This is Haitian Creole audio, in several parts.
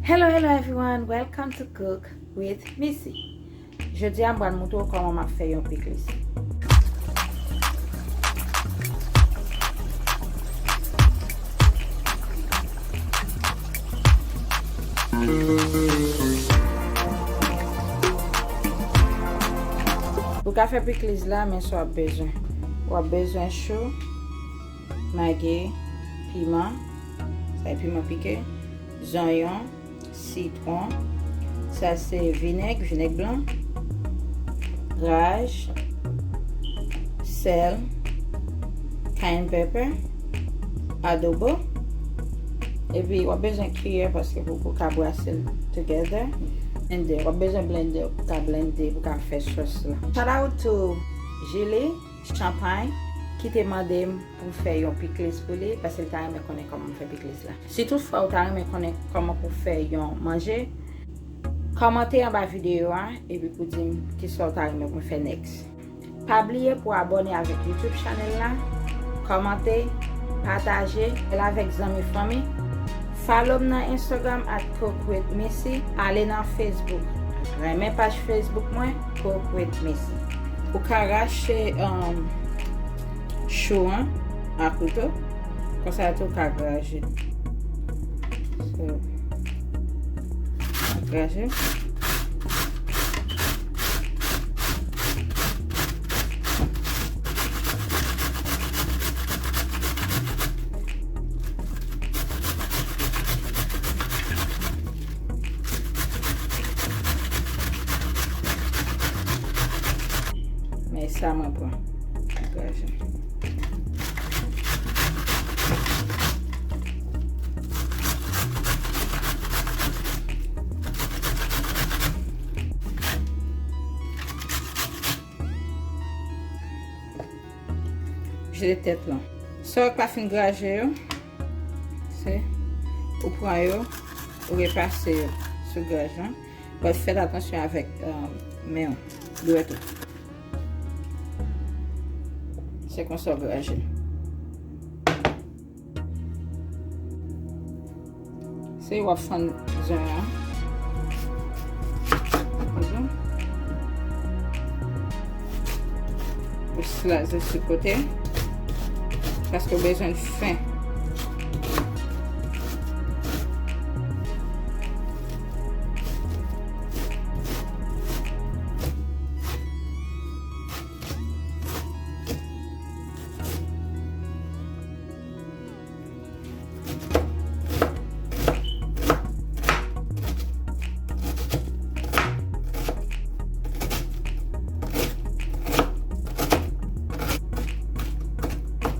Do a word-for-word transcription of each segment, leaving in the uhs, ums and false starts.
Hello, hello everyone, welcome to Cook with Missy. Jodi a m pral montre w kòman m ap fè yon piklis. Pou ka fè piklis la, men sa w ap bezwen. W ap bezwen chou, magi, piman, sa e piman pike, zonyon, sitwon. Sa se vinèg, vinèg blan, graj, sèl, cayenne pepper, adobo. Epi w ap bezwen kiyè paske pou, pou ka brase l together. Blender. W ap bezwen blender pou ka blende, pou ka fè sòs la. Shout out to Julie Champagne ki te mande m pou m fè yon piklis pou li, paske l ta renmen konnen kòman m fè piklis la. Si toutfwa ou ta renmen konnen kòman pou fè yon manje, kòmante anba videyo a, epi pou di m kisa w ta renmen pou m fè next. Pa bliye pou abòne avèk YouTube channel la, kòmante, pataje, pale avèk zanmi fanmi. Follow m nan Instagram at cook with missy. Ale nan Facebook. Renmen paj Facebook mwen, Cook with Missy. Ou ka rache, um, chou an a kouto. Konsa tou ou ka graje. So, graje. Men sa mwen pran. Graje. Jete tèt lan. Sa w pa fin graje yo, se ou pran yo, ou repase yo sou graj lan. But fèt atansyon avèk, um, men w, dwèt ou. Se konsa w graje. Se w ap fann zonyon an. Ou slaze sou kote. Paske w bezwen l fen.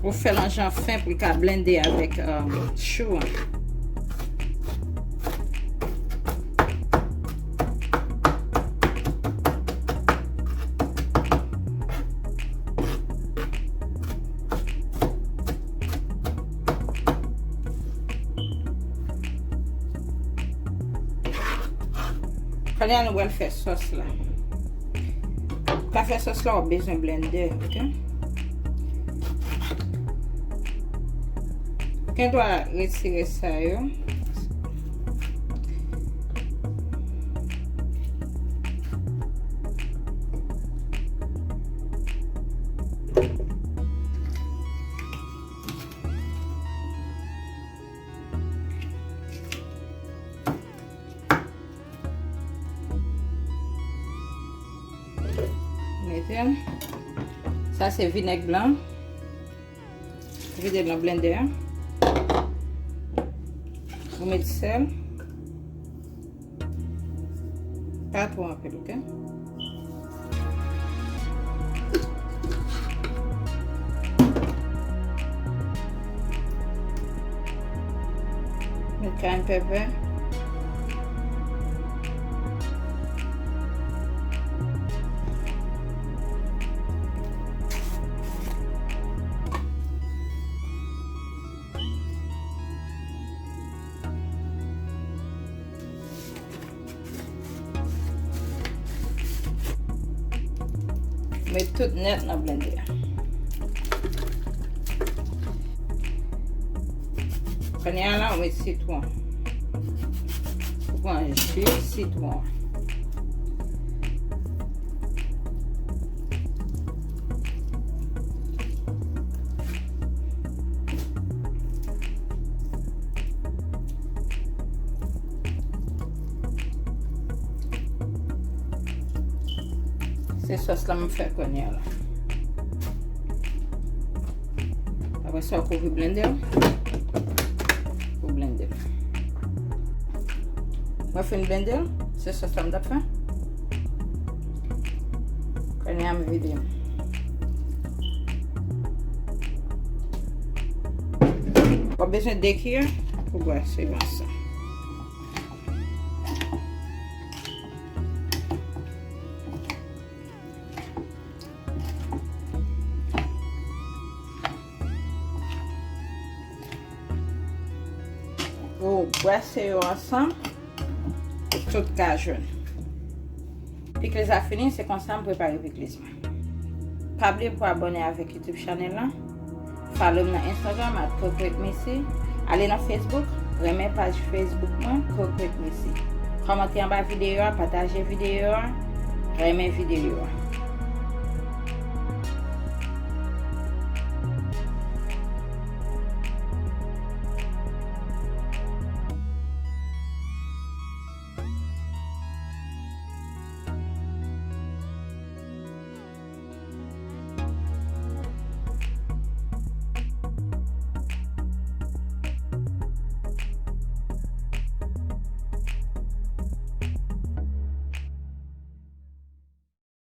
Ou fè l an jan fen pou l ka blende avèk, um, chou an. Kounye a nou pral fè sòs la. Pou ka fè sòs la, w ap bezwen blender, ok? Ou gen dwa retire sa yo. Mete l. Sa se vinèg blan. Vide l nan blender an. Ou met sèl. Pa twò anpil, ok? Met cayenne pepper. Met tout nèt nan blender a. Kounye a la, ou met sitwon. Ou Pran ji sitwon. Se sòs la m fè kounye a la. Apre sa, w kouvri blendè. Ou blende. Mwen fin blende, se sòs la m t ap fè. Kounye a m vide. W ap bezwen de kiyè pou brase yon sa. Ou brase yo ansanm pou tout ka jwenn. Pikliz la fini, se konsa m prepare pikliz mwen. Pa bliye pou abòne avèk YouTube chanèl la. Follow m nan Instagram at Cook with Missy. Ale nan Facebook, renmen paj Facebook mwen, Cook with Missy. Kòmante anba videyo a, pataje videyo a, renmen videyo a.